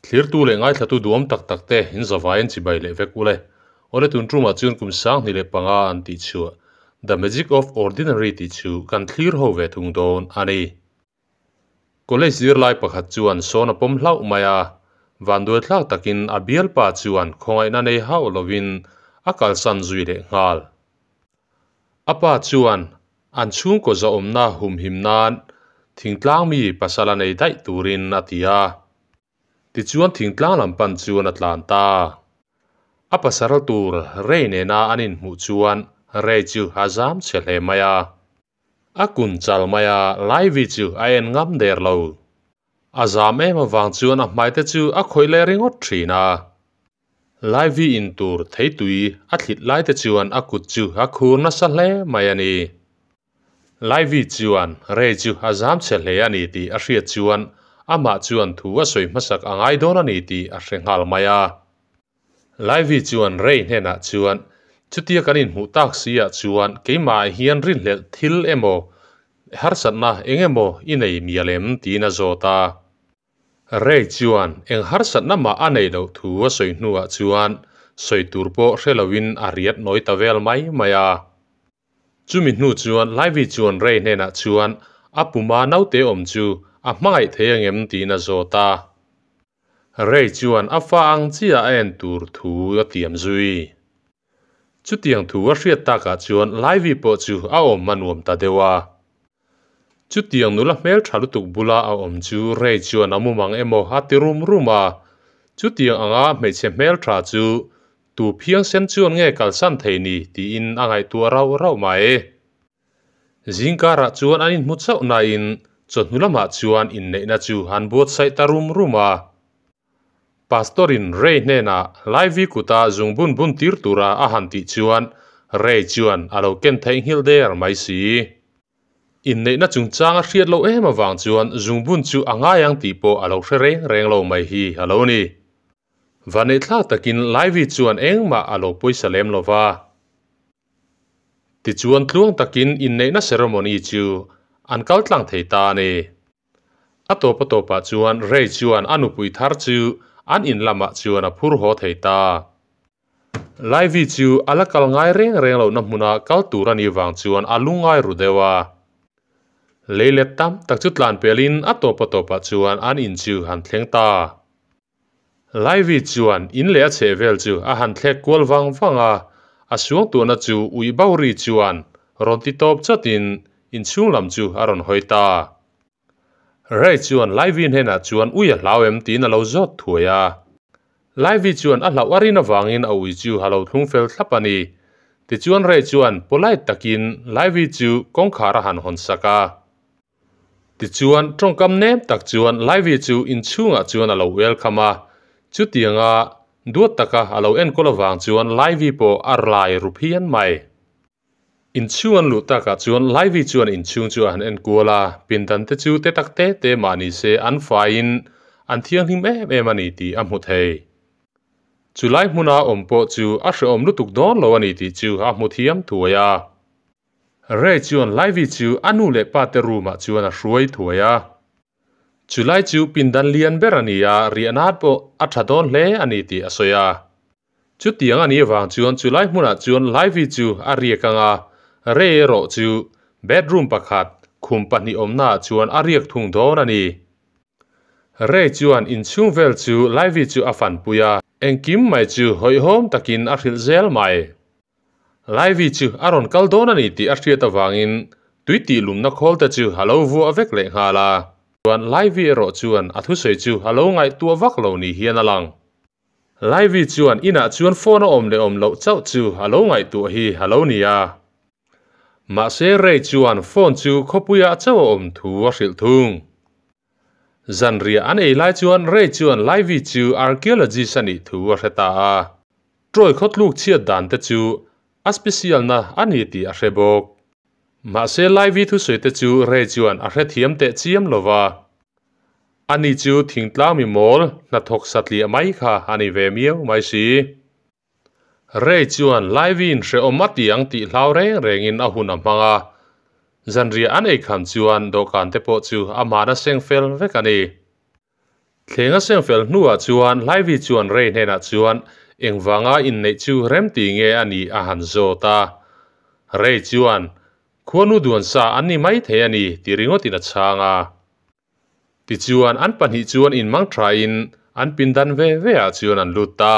Thlirtu leh ngaithlatu duhawm tak tak te in zavaiin chibai leh vek ule. Awle tun tumah chuan kum 2005 an tih chhuah The Magic of Ordinary tih chu kan thlir ho ve thung dawn a ni. College zirlai pakhat chuan sawn a pawm hlauh mai a, vanduai thlak takin a bialpa chuan khawngaihna nei hauh lovin a kalsan zui leh nghal. A pa chuan an chhungkaw zahawmna humhim nan thingtlang mi pasal a nei daih turin a ti a. Tichuan thingtlang lam pan chuan a tlan ta. A pasal tur Ray nena an inhmuh chuan Ray chu a zam chhe hle mai a. A kun chal mai a, Laivi chu a en ngam der lo. A zam em avang chuan a hmaite chu a khawih leh ringawt thin a. Laivi in tur theitui a thlit laite chuan a kut chu a khur nasa hle mai a ni. Laivi chuan Ray chu a zam chhe hle a ni tih a hriat chuan amah chuan thu a sawi hmasak a ngai dawn a ni tih a hre nghal mai a. Laivi chuan Ray hnenah chuan, Chutia kan inhmuh tak si ah chuan keimah ah hian rinhlelh thil emaw, harsatna eng emaw i nei mial em? tiin a zawt a. Ray chuan eng harsatna mah a neih loh thu a sawi hnuah chuan sawi tur pawh hre loin a riat nawi ta vel mai mai a. Chumi hnu chuan Laivi chuan Ray hnenah chuan a puma naute awm chu a hmangaih thei angem tiin a zawt a. Ray chuan a fa ang chiah a en tur thu a tiam zui. Chutiang thu a hriat takah chuan Laivi pawh chu a awm a nuam ta deuh a. Chutiang nula hmel tha lutuk bula a awm chu Ray chuan a mumang emaw a ti rum rum a. Chutiang anga hmeichhe hmel tha chu Tu phiangsen chuan nge kalsan thei ni tiin a ngaihtuah rauh rauh mai. Zingkarah chuan an inhmu chauh nain chawhnu lamah chuan inneihna chu an buatsaih ta rum rum a. Pastor-in Ray hnenah Laivi kuta zungbun bun tir tura a han tih chuan Ray chuan a lo ken theihnghilh der mai si. Inneihna chungchang a hriat loh em avang chuan zungbun chu a ngai ang tih pawh a lo hre reng reng lo mai hi a lo ni. Vaneihthlak takin Laivi chuan engmah a lo pawisa lem lo va. Tichuan tluang takin inneihna ceremony chu an kal tlang thei ta a ni. A tawp a tawpah chuan Ray chuan a nupui thar chu an in lamah chuan a phur haw thei ta. Laivi chu a la kal ngai reng reng lohna hmuna kal tur a nih vang chuan a lungngai ru deuh a. Leilet tam tak chu tlan pelin a tawp a tawpah chuan an in chu han thleng ta. Laivi chuan in leh a chheh vel chu a han thlek kual vang vang a, a suangtuahna chu uih bo ri chuan rawn ti tawp chatin inchhung lam chu a rawn hawi ta. Ray chuan Laivi hnenah chuan ui a hlau em tiin a lo zawt thuai a. Laivi chuan a hlauh a rin avangin a ui chu a lo thlung fel thlap a ni. Tichuan Ray chuan polite takin Laivi chu kawngkhar a han hawn sak a. Tichuan, tawngkam nem tak chuan Laivi chu inchhungah chuan a lo welcome a, chutianga duat taka a lo enkawl avang chuan Laivi pawh a rai ru phian mai. Inchhung an luh takah chuan Laivi chuan inchhung chu a han enkual a, pindan te chu te tak te te mah ni se an faiin an thianghlim em em a ni tih a hmu thei. Chulai hmuna awm pawh chu a hrehawm lutuk dawn lo a ni tih chu a hmu thiam thuai a. Ray chuan Laivi chu a nu leh pa te room ah chuan a hruai thuai a. Chu lai chu pindan lian ber a ni a, riahna pawh a tha dawn hle a ni tih a sawi a. Chutiang a nih avang chuan chu lai hmunah chuan Laivi chu a riak ang a, Ray erawh chu bedroom pakhat, khum pahnih awmna ah chuan a riak thung dawn a ni. Ray chuan inchhung vel chu Laivi chu a fanpui a, engkim mai chu hawihhawm takin a hrilh zel mai. Laivi chu a rawn kal dawn a ni tih a hriat avangin tui tih lumna khawl te chu a lo vuah vek leh nghal a. Chuan Laivi erawh chuan a thusawi chu a lo ngaihtuah vak lo ni hian a lang. Laivi chuan inah chuan phone a awm leh awm loh chauh chu a lo ngaihtuah hi a lo ni a. Mahse Ray chuan phone chu khawpuiah chauh a awm thu a hrilh thung. Zanriah an ei lai chuan Ray chuan Laivi chu archaeologist a nih thu a hre ta a. Troy khawtluk chhiat dan te chu a special na a ni tih a hre bawk. Mahse Laivi thusawi te chu Ray chuan a hrethiam teh chiam lo va. Ani chu thingtlang mi mawl hnathawk satliah mai kha a ni ve miau mai si. Ray chuan Laivi'n hrehawm a ti ang tih hlau reng rengin a hun a hmang a, zanriah an ei kham chuan dawhkan te pawh chu a mahna seng fel vek a ni. Thleng a seng fel hnuah chuan Hlaivi chuan Ray hnenah chuan engvanga inneih chu remti nge a nih a han zawt a. Ray chuan, Khuanu duan sa an ni mai thei a ni ti ringawtin a chhang a. Tichuan an pahnih chuan inmang thain an pindan ve ve ah chuan an lut ta.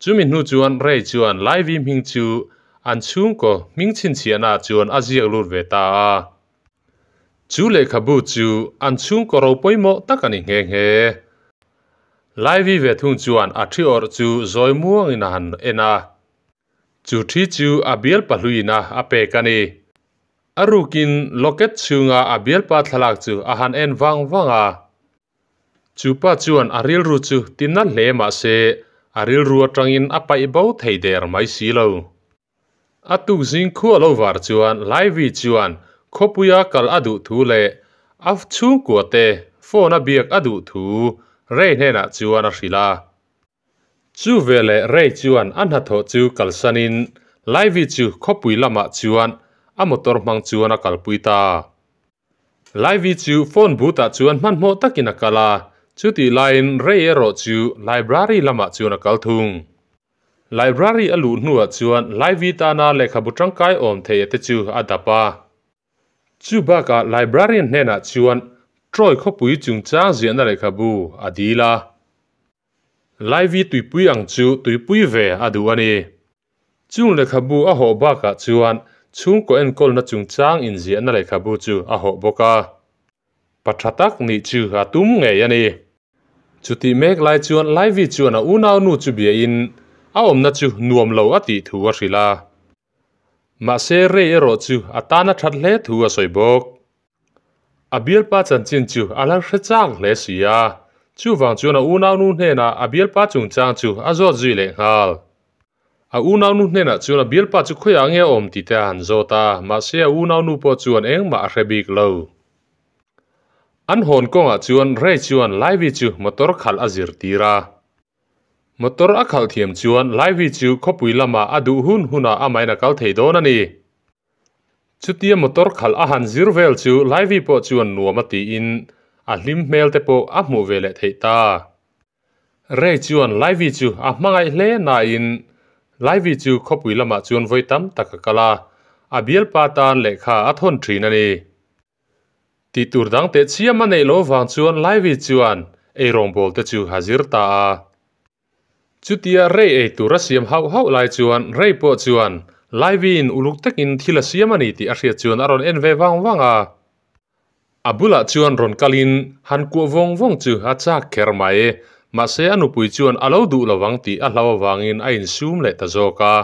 Chumi hnu chuan Ray chuan Laivi hming chu an chhungkaw hming chhinchhiahna ah chuan a ziak lut ve ta a. Chu lehkhabu chu an chhungkaw ro pawimawh tak a ni nghe nghe. Laivi ve thung chuan a thi awrh chu zawi muangin a han en a. Chu thi chu a bial pahluina a pek a ni. A rukin locket chhunga a bialpa thlalak chu a han en vang vang a. Chu pa chuan a rilru chu tinna hle mah se a rilru atangin a paih bo thei der mai si lo. A tuk zing khu a lo var chuan Laivi chuan khawpuia kal a duh thu leh a chhungkua te phone a biak a duh thu Ray hnenah chuan a hrilh a. Chu veleh Ray chuan a hnathawh chu kalsanin Laivi chu khawpui lamah chuan a motor hmang chuan a kalpui ta. Laivi chu phone booth ah chuan hmanhmawh takin a kal a, chutih laiin Ray erawh chu library lamah chuan a kal thung. Library a luh hnuah chuan Laivi tana lehkhabu tangkai awm theih te chu a dap a. Chu bakah librarian hnenah chuan Troy khawpui chungchang ziahna lehkhabu a dil a. Laivi tuipui ang chu tuipui ve a duh a ni. Chung lehkhabu a hawh bakah chuan chhungkaw enkawlna chungchang inziahna lehkhabu chu a hawh bawk a. Pa tha tak nih chu a tum ngei a ni. Chutih mek lai chuan Laivi chuan a unaunu chu biain a awmna chu nuam lo a tih thu a hrilh a. Mahse Ray erawh chu a tan a that hle thu a sawi bawk. A bialpa chanchin chu a la hre chak hle si a, chuvang chuan a unaunu hnenah a bialpa chungchang chu a zawt zui leh nghal. A unaunu hnenah chuan a bialpa chu khawiah nge a awm tih te a han zawt a, mahse a unaunu pawh chuan engmah a hre bik lo. An hawn kawngah chuan Ray chuan Laivi chu motor khalh a zirtir a. Motor a khalh thiam chuan Laivi chu khawpui lamah a duh hun hunah amahin a kal thei dawn a ni. Chutia motor khalh a han zir vel chu Laivi pawh chuan nuam a tiin a hlim hmel te pawh a hmuh ve leh theih ta. Ray chuan Laivi chu a hmangaih hle nain Laivi chu khawpui lamah chuan vawi tam tak a kal a, a bialpa tan lehkha a thawn thin a ni. Tih tur dang teh chiam a neih loh vang chuan Laivi chuan eirawngbawl te chu a zir ta a. Chutia Ray ei tur a siam hauh hauh lai chuan Ray pawh chuan Laiviin uluk takin thil a siam a ni tih a hriat chuan a rawn en ve vang vang a. A bulah chuan rawn kalin han kuah vawng vawng chu a chak kher mai. Mahse a nupui chuan a lo duh lovang tih a hlau avangin a insum leh ta zawk a.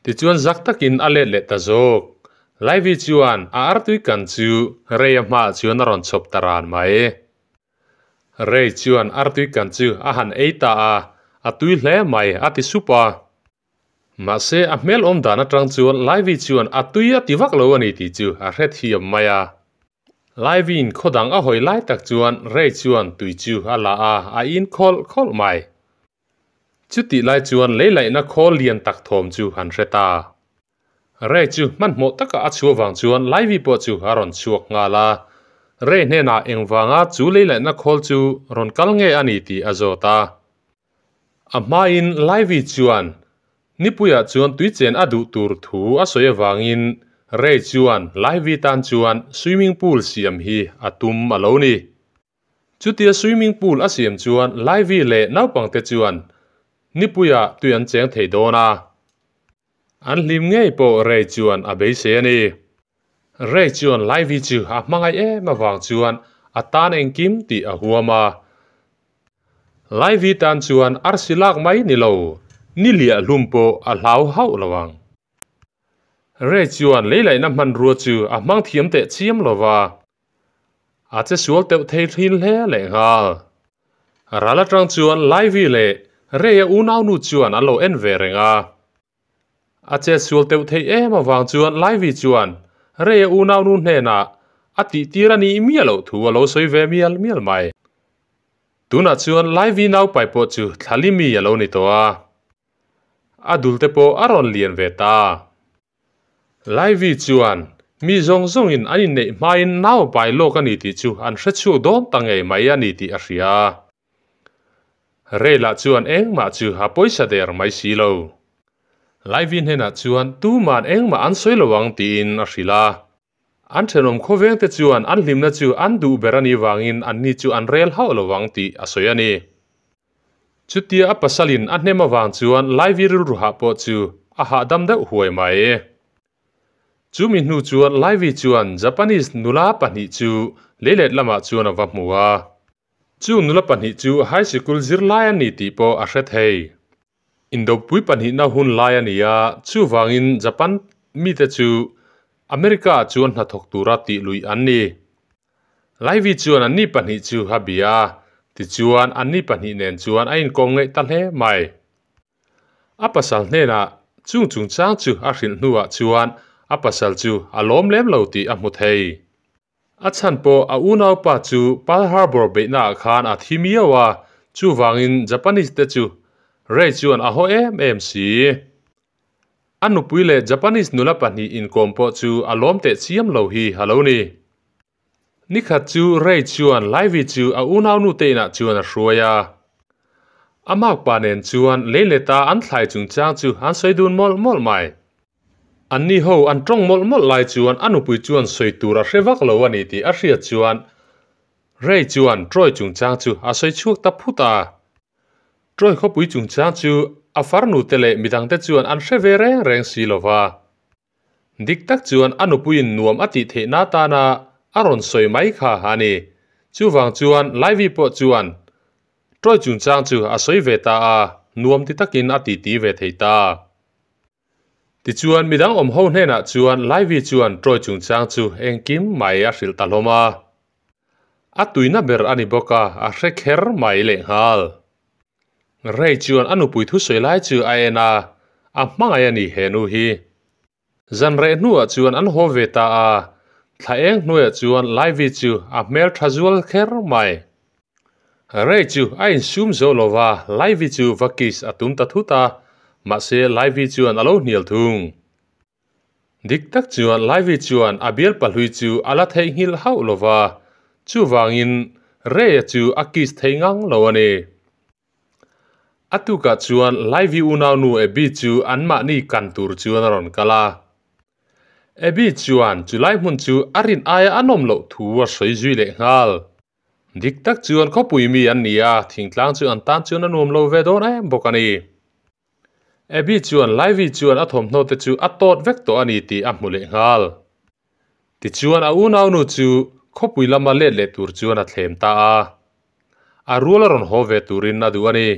Tichuan zak takin a let leh ta zawk. Laivi chuan a artui kan chu Ray-a hmaah chuan a rawn chhawp ta ran mai. Ray chuan artui kan chu a han ei ta a, a tui hle mai a ti sup a. Mahse a hmel awm dan atang chuan Laivi chuan a tui a ti vak lo a ni tih chu a hre thiam mai a. Laivi'n khaw dang a hawi lai tak chuan Ray chuan tui chu a la a, a in khawlh khawlh mai. Chutih lai chuan leilaihna khawl lian tak thawm chu han hre ta. Ray chu hmanhmawh taka a chhuah vang chuan Laivi pawh chu a rawn chhuak nghal a. Ray hnenah engvanga chu leilaihna khawl chu rawn kal nge a ni tih a zawt a. A hmain Laivi chuan nipuiah chuan tuichen a duh tur thu a sawi avangin Ray chuan Laivi tan chuan swimming pool siam hi a tum a lo ni. Chutia swimming pool a siam chuan Laivi leh naupangte chuan nipuiah tui an cheng thei dawn a. An hlim ngei pawh Ray chuan a beisei a ni. Ray chuan Laivi chu a hmangaih em avang chuan a tan engkim tih a huam a. Laivi tan chuan arsi lak mai ni lo, ni liah hlum pawh a hlau hauh lo ang. Ray chuan leilaihna hmanrua chu a hmang thiam teh chiam lo va. A che sual teuh thei thin hle leh nghal. Ral atang chuan Laivi leh Ray-a unaunu chuan an lo en ve reng a. A che sual teuh thei em avang chuan Laivi chuan Ray-a unaunu hnenah a tih tir a nih miah loh thu a lo sawi ve mial mial mai. Tunah chuan Laivi naupai pawh chu thlali mi a lo ni tawh a. A dul te pawh a rawn lian ve ta. Laivi chuan Mi zawng zawngin an inneih hmain nau pai lawk a ni tih chu an hre chhuak dawn ta ngei mai a ni tih a hria. Rei lah chuan engmah chu a pawisa der mai si lo. Laivi hnenah chuan tuman engmah an sawi lo ang tiin a hrilh a. An thenawm khawvengte chuan an hlimna chu an duh ber a nih vangin anni chu an rel hauh lo ang tih a sawi a ni. Chutia a pasalin a hnem avang chuan Laivi rilru hah pawh chu a hahdam deuh huai mai. Chumi hnu chuan Laivi chuan Japanese nula pahnih chu leilet lamah chuan a va hmu a. Chung nula pahnih chu high sikul zirlai an ni tih pawh a hre thei. Indopui pahnihna hun lai a ni a, chuvangin Japan mite chu America-ah chuan hnathawk tura tih luih an ni. Laivi chuan anni pahnih chu a bia a, tichuan anni pahnih nen chuan a inkawm ngaih ta hle mai. A pasal hnenah chung chungchang chu a hrilh hnuah chuan a pasal chu a lawm lem lo tih a hmu thei. A chhan pawh a unaupa chu Pearl Harbor beihnaah khan a thi miau a, chuvangin Japanese te chu Ray chuan a haw em em si. A nupui leh Japanese nula pahnih inkawm pawh chu a lawm teh chiam lo hi a lo ni. Nikhat chu Ray chuan Livy chu a unaunu te inah chuan a hruai a. A makpa nen chuan leileta an thlai chungchang chu an sawi dun mawlh mawlh mai. Anni ho an tawng mawlh mawlh lai chuan a nupui chuan sawi tur a hre vak lo a ni tih a hriat chuan Ray chuan Troy chungchang chu a sawi chhuak ta phut a. Troy khawpui chungchang chu a farnu te leh midangte chuan an hre ve reng reng si lo va. Dik tak chuan a nupuiin nuam a tih theihna atana a rawn sawi mai kha a ni. Chuvang chuan Livy pawh chuan Troy chungchang chu a sawi ve ta a, nuam ti takin a titi ve thei ta. Tichuan midang awm ho hnenah chuan Livy chuan Troy chungchang chu engkim mai a hrilh ta hlawm a. A tuina ber a ni bawk a, a hre kher mai lehnghal. Ray chuan a nupui thusawi lai chu a en a, a hmangaih a ni he nu hi. Zan reh hnuah chuan an haw ve ta a, thla eng hnuaiah chuan Livy chu a hmel tha zual kher mai. Ray chu a insum zo lo va, Livy chu va kiss a tum ta thut a, mahse Livy chuan a lo hnial thung. Dik tak chuan Livy chuan a bial pahlui chu a la theihnghilh hauh lo va, chuvangin Ray-a chu a kiss thei ngang lo a ni. A tukah chuan Livy unaunu Abby chu anmahni kan tur chuan a rawn kal a. Abby chuan chulai hmun chu a rin aia a nawm loh thu a sawi zui leh nghal. Dik tak chuan khawpui mi an ni a, thingtlang chu an tan chuan a nuam lo ve dawn em bawk a ni. Abby chuan Livy chuan a thawmhnaw te chu a tawt vek tawh a ni tih a hmu leh nghal. Tichuan a unaunu chu khawpui lama let leh tur chuan a thlem ta a. A rual a rawn haw ve turin a duh a ni.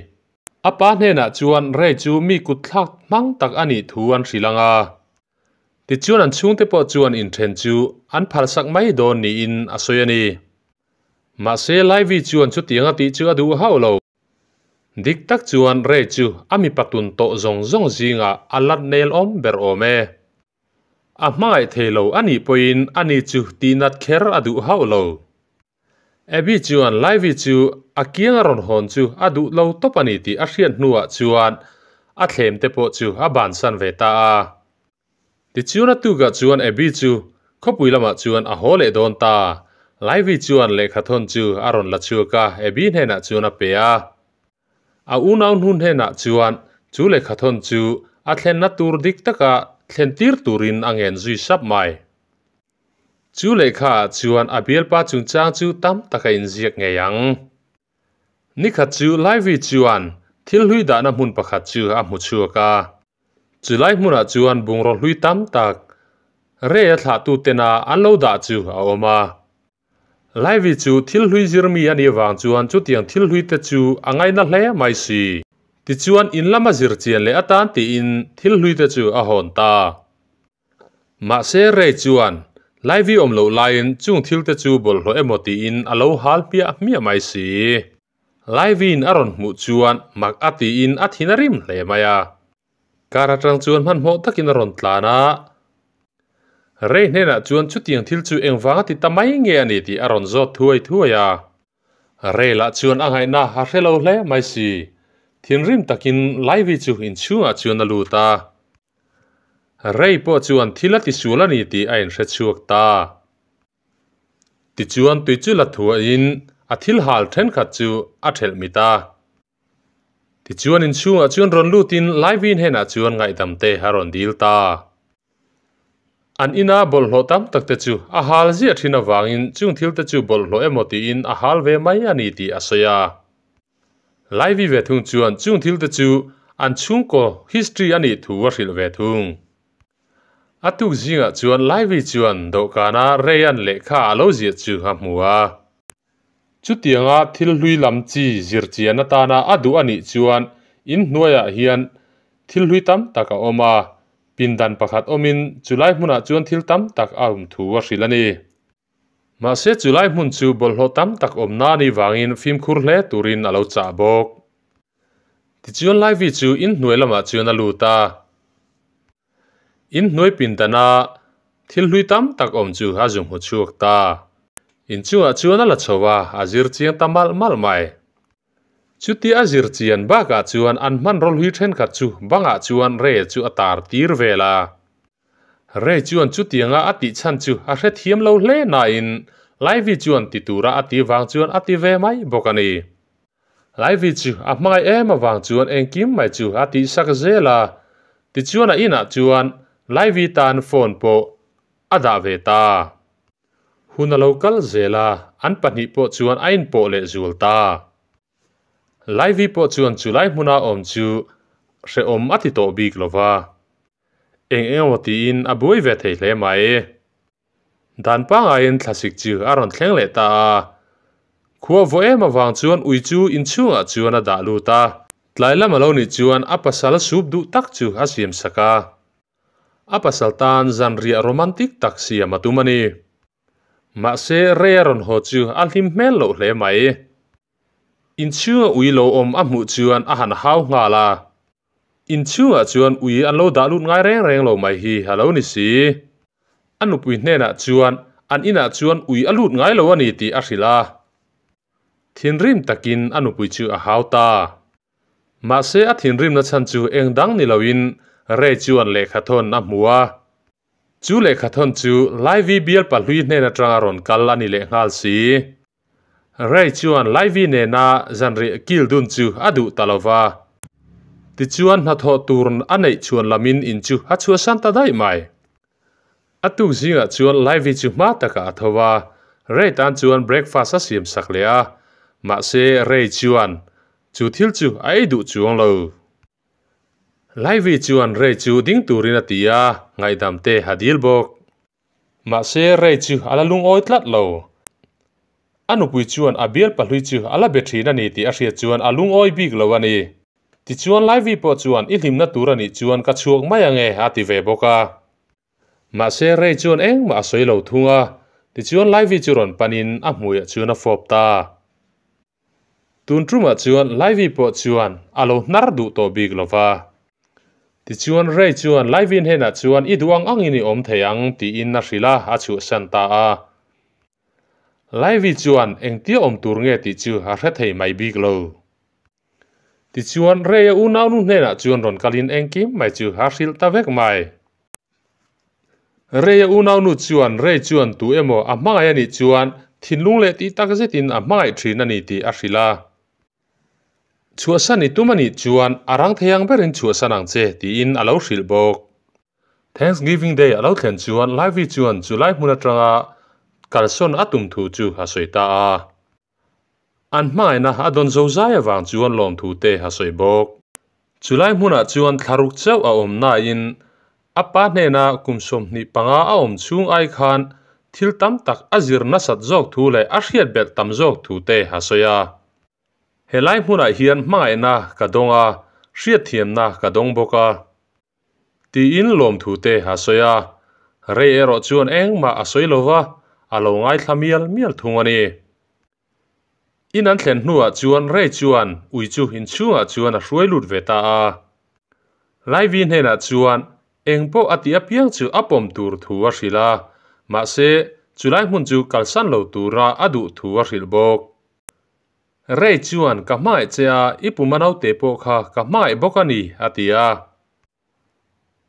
A pa hnenah chuan Ray chu mi kut thlak hmang tak a nih thu an hrilh ang a. Tichuan an chhungte pawh chuan inthen chu an phalsak mai dawn niin a sawi a ni. Mahse Livy chuan chutiang a tih chu a duh hauh lo. Dik tak chuan Ray chu a mipa tun tawh zawng zawng zingah a lat nel awm ber awm e. A hmangaih thei lo a nih pawhin ani chu tihnat kher a duh hauh lo. Abby chuan Livy chu a kiang a rawn hawn chu a duh lo tawp a ni tih a hriat hnuah chuan a thlem te pawh chu a bansan ve ta a. Tichuan a tukah chuan Abby chu khawpui lamah chuan a haw leh dawn ta. Livy chuan lehkhathawn chu a rawn la chhuak a, Abby hnenah chuan a pe a. A unau hnu hnenah chuan chu lehkhathawn chu a thlenna tur dik taka thlen tir turin a ngen zui sap mai. Chu lehkhaah chuan a bialpa chungchang chu tam tak a inziak ngei ang. Nikhat chu Livy chuan thil hlui dahna hmun pakhat chu a hmu chhuak a. Chulai hmunah chuan bungraw hlui tam tak Ray-a thlahtutena an lo dah chu a awm a. Livy chu thil hlui zirmi a nih avang chuan chutiang thil hlui te chu a ngaina hle mai si. Tichuan in lama zir chian leh atan tiin thil hlui te chu a hawn ta. Mahse Ray chuan Livy awm loh laiin chung thil te chu bawlhhlawh emaw tiin a lo hal hmiah hmiah mai si. Livy-in a rawn hmuh chuan mak a tiin a thin a rim hle mai a. Car atang chuan hmanhmawh takin a rawn tlan a. Ray hnenah chuan chutiang thil chu engvanga ti ta mai nge a ni tih a rawn zawt thuai thuai a. Ray lah chuan a ngaihna a hre lo hle mai si. Thinrim takin Livy chu inchhungah chuan a lut a. Ray pawh chuan thil a tisual a ni tih a inhre chhuak ta. Tichuan tui chu la thuahin a thil hal thenkhat chu a thelh mit a. Tichuan inchhungah chuan rawn lutin Laivin henah chuan ngaihdam te a rawn dil ta. An ina bawlhhlawh tam tak te chu a hal ziah thin avangin chung thil te chu bawlhhlawh emaw tiin a hal ve mai a ni tih a sawi a. Laivi ve thung chuan chung thil te chu an chhungkaw history a nih thu a hrilh ve thung. A tuk zingah chuan Laivi chuan dawhkana Ray-a'n lehkha a lo ziah chu a hmu a. Chutianga thil hlui lam chi zirchian atana a duh a nih chuan in hnuaiah hian thil hlui tam tak a awm a, pindan pakhat awmin chulai hmunah chuan thil tam tak a awm thu a hrilh a ni. Mahse chulai hmun chu bawlhhlawh tam tak awmna a nih vangin fimkhur hle turin a lo chah bawk. Tichuan Laivi chu in hnuai lamah chuan a lut a. In hnuai pindana thil hlui tam tak awm chu a zu hmu chhuak ta. In chungah chuan a la chho a, a zir chiang ta malh malh mai. Chuti a zir chian bakah chuan an hmanraw hlui thenkhat chu bangah chuan Ray chu a tar tir vel a. Ray chuan chutianga a tih chhan chu a hrethiam lo hle nain Livy chuan ti tura a ti vang chuan a ti ve mai bawk a ni. Laivi chu a hmangaih em avang chuan engkim mai chu a tihsak zel a, tichuan a inah chuan Laivi tan phone pawh a dah ve ta. Hun a lo kal zel a, an pahnih pawh chuan a inpawh leh zual ta. Laivi pawh chuan chulai hmuna awm chu hrehawm a ti tawh bik lo va, eng eng emaw tiin a buai ve thei hle mai. Dan pangaiin thlasik chu a rawn thleng leh ta a. Khua vaw em avang chuan ui chu inchhungah chuan a dah lut a. Tlai lam a lo nih chuan a pasal sup duh tak chu a siam sak a. A pasal tan zanriah romantic tak siam a tum a ni. Mahse Ray a rawn haw chu a hlim hmel loh hle mai. Inchhunga ui lo awm a hmuh chuan a han hau nghal a. Inchhungah chuan ui an lo dah lut ngai reng reng lo mai hi a lo ni si. A nupui hnenah chuan an inah chuan ui a lut ngai lo a ni tih a hrilh a. Thinrim takin a nupui chu a hau ta. Mahse a thinrimna chhan chu eng dang ni loin Ray chuan lehkhathawn a hmu a. Chu lehkhathawn chu Laivi bial pahlui hnen atanga rawn kal a ni leh nghal si. Ray chuan Laivi nena zanriah kil dun chu a duh ta lo va. Tichuan hnathawh tur a neih chhuan lamin in chu a chhuahsan ta daih mai. A tuk zingah chuan Laivi chu hma takah a tho a, Ray tan chuan breakfast a siam sak leh a, mahse Ray chuan chu thil chu a ei duh chuang lo. Laivi chuan Ray chu ding turin a ti a, ngaihdam te a dil bawk. Mahse Ray chu a la lungawi tlat lo. A nupui chuan a bial pahlui chu a la be thin a ni tih a hriat chuan a lungawi bik lo a ni. Tichuan Laivi pawh chuan i hlimna tur a nih chuan ka chhuak mai ange a ti ve bawk a. Mahse Ray chuan engmah a sawi lo thung a, tichuan Laivi chu rawn panin a hmuiah chuan a fawp ta. Tun tumah chuan Laivi pawh chuan a lo hnar duh tawh bik lo va. Tichuan Ray chuan Laivi hnenah chuan i duh ang angin i awm thei ang tiin a hrilh a, a chhuahsan ta a. Laivi chuan engtia awm tur nge tih chu a hre thei mai bik lo. Tichuan Ray-a unaunu hnenah chuan rawn kalin engkim mai chu a hrilh ta vek mai. Ray-a unaunu chuan Ray chuan tu emaw a hmangaih a nih chuan thinlung leh tih tak zetin a hmangaih thin a ni tih a hrilh a. Chhuahsan i tum a nih chuan a rang thei ang berin chhuahsan ang che tiin a lo hrilh bawk. Thanksgiving Day a lo thlen chuan Livy chuan chulai hmun atanga kalsawn a tum thu chu a sawi ta a. An hmangaihna a dawn zo zai avang chuan lawmthu te a sawi bawk. Chulai hmunah chuan thlaruk chauh a awm nain a pa hnena kum 25 a awm chhung ai khan thil tam tak a zir nasat zawk thu leh a hriat belh tam zawk thu te a sawi a. Helai hmunah hian hmangaihna ka dawng a, hriatthiamna ka dawng bawk a. Tiin lawmthu te a sawi a, Ray erawh chuan engmah a sawi lo va, a lo ngaithla mial mial thung a ni. In an thlen hnuah chuan Ray chuan ui chu inchhungah chuan a hruai lut ve ta a. Laivi hnenah chuan eng pawh a tih apiang chu a pawm tur thu a hrilh a, mahse chulai hmun chu kalsan lo tura a duh thu a hrilh bawk. Ray chuan ka hmangaih che a, i puma naute pawh kha ka hmangaih bawk a ni, a ti a.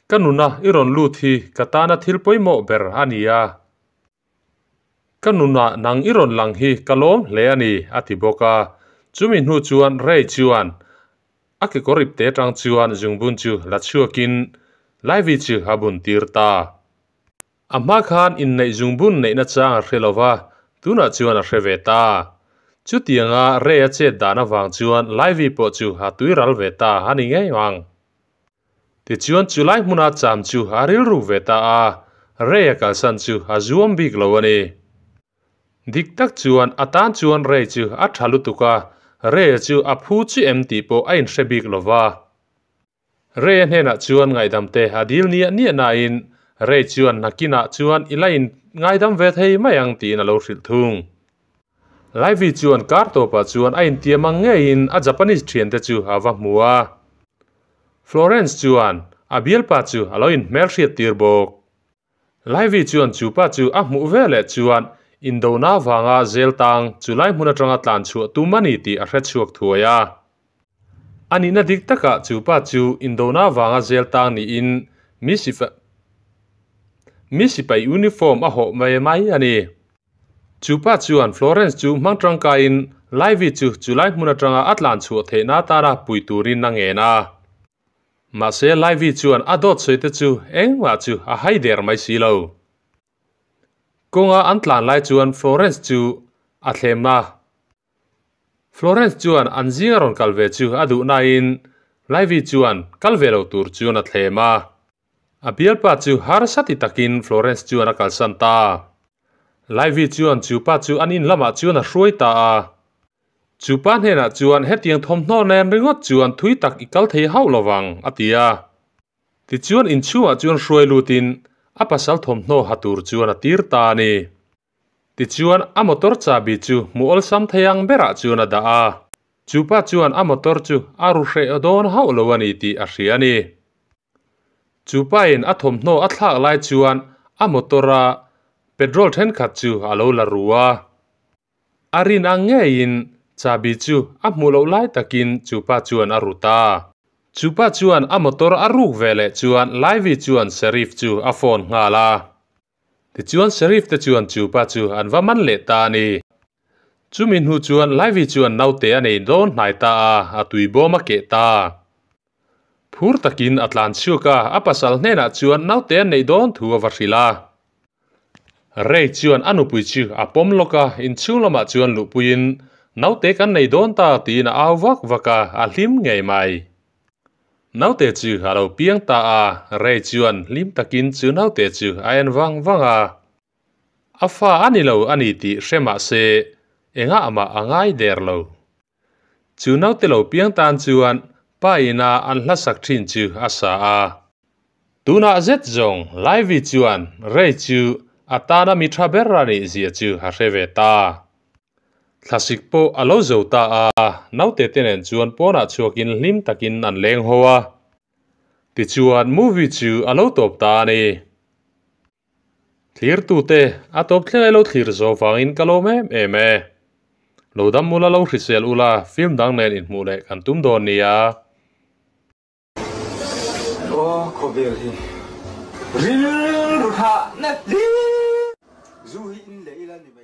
Ka nuna i rawn lut hi ka tana thil pawimawh ber a ni a. Ka nunah nang i rawn lang hi ka lawm hle a ni, a ti bawk a. Chumi hnu chuan Ray chuan a kekawr ipte atang chuan zungbun chu la chhuakin Livy chu a bun tir ta. A hma khan inneih zungbun neihna chang a hre lo va, tunah chuan a hre ve ta. Chutianga Ray a chet dan avang chuan Livy pawh chu a tuiral ve ta a ni ngei ang. Tichuan chulai hmuna cham chu a rilru ve ta a, Ray a kalsan chu a zuam bik lo a ni. Dik tak chuan a tan chuan Ray chu a tha lutuk a, Ray-a chu a phu chi em tih pawh a inhre bik lo va. Ray-a hnenah chuan ngaihdam te a dil niah niah nain Ray chuan nakinah chuan i la in ngaidam ve thei mai ang tiin a lo hrilh thung. Livy chuan kar tawpah chuan a intiam ang ngeiin a Japanese thiante chu a va hmu a. Florence chuan a bialpa chu a lo inhmelhriat tir bawk. Livy chuan chu pa chu a hmuh veleh chuan indona vanga zel tang chu lai hmun atanga tlan chhuah tum a ni tih a hre chhuak thuai a. A nihna dik takah chu pa chu indona vanga zel tang niin mi sipai uniform a hawh mai mai a ni. Chu pa chuan Florence chu hmang tangkaiin Livy chu chulai hmun atanga a tlan chhuah theihna atana pui turin a ngen a. Mahse Livy chuan a dawt sawi te chu engmah chu a hai der mai si lo. Kawnga an tlan lai chuan Florence chu a thlem a. Florence chuan an zinga rawn kal ve chu a duh nain Livy chuan kal ve lo tur chuan a thlem a. A bialpa chu harsa ti takin Florence chuan a kalsan ta. Livy chuan chu pa chu an in lamah chuan a hruai ta a. Chu pa hnenah chuan hetiang thawmhnaw nen ringawt chuan thui tak i kal thei hauh lovang, a ti a. Tichuan inchhungah chuan hruai lutin a pasal thawmhnaw ha tur chuan a tir ta a ni. Tichuan a motor chahbi chu hmuh awlsam thei ang berah chuan a dah a. Chu pa chuan a motor chu a ru hreh dawn hauh lo a ni tih a hria a ni. Chu pain a thawmhnaw a thlak lai chuan a motor-a petrol thenkhat chu a lo la ru a. A rin ang ngeiin chahbi chu a hmuh loh lai takin chu pa chuan a ru ta. Chu pa chuan a motor a ruk ve leh chuan Livy chuan Sheriff chu a phone nghal a. Tichuan Sheriff te chuan chu pa chu an va man leh ta a ni. Chumi hnu chuan Livy chuan naute a nei dawn hnai ta a, a tui bawm a keh ta. Phur takin a tlan chhuak a, a pasal hnenah chuan naute an neih dawn thu a va hrilh a. Ray chuan a nupui chu a pawm lawk a, inchhung lamah chuan luhpuiin naute kan nei dawn ta tiin a au vak vak a, a hlim ngei mai. Naute chu a lo piang ta a, Ray chuan hlim takin chu naute chu a en vang vang a. A fa a ni lo a ni tih hre mah se engah mah a ngai der lo. Chu naute lo piang tan chuan pa ina an hla sak thin chu a sa a. Tunah zet zawng Livy chuan Ray chu a tana mi tha ber a nih zia chu a hre ve ta. Thlasik pawh a lo zo ta a, naute te nen chuan pawnah chhuakin hlim takin an leng ho a. Tichuan movie chu a lo tawp ta a ni. Thlirtute, a tawp thleng ai lo thlir zo vangin ka lawm em em e. Lo dam ula lo hrisel ula film dang nen inhmuh leh kan tum dawn nia. Aw khawvel hi rilru thah na hlir. Zu hi in leh ila ni mai.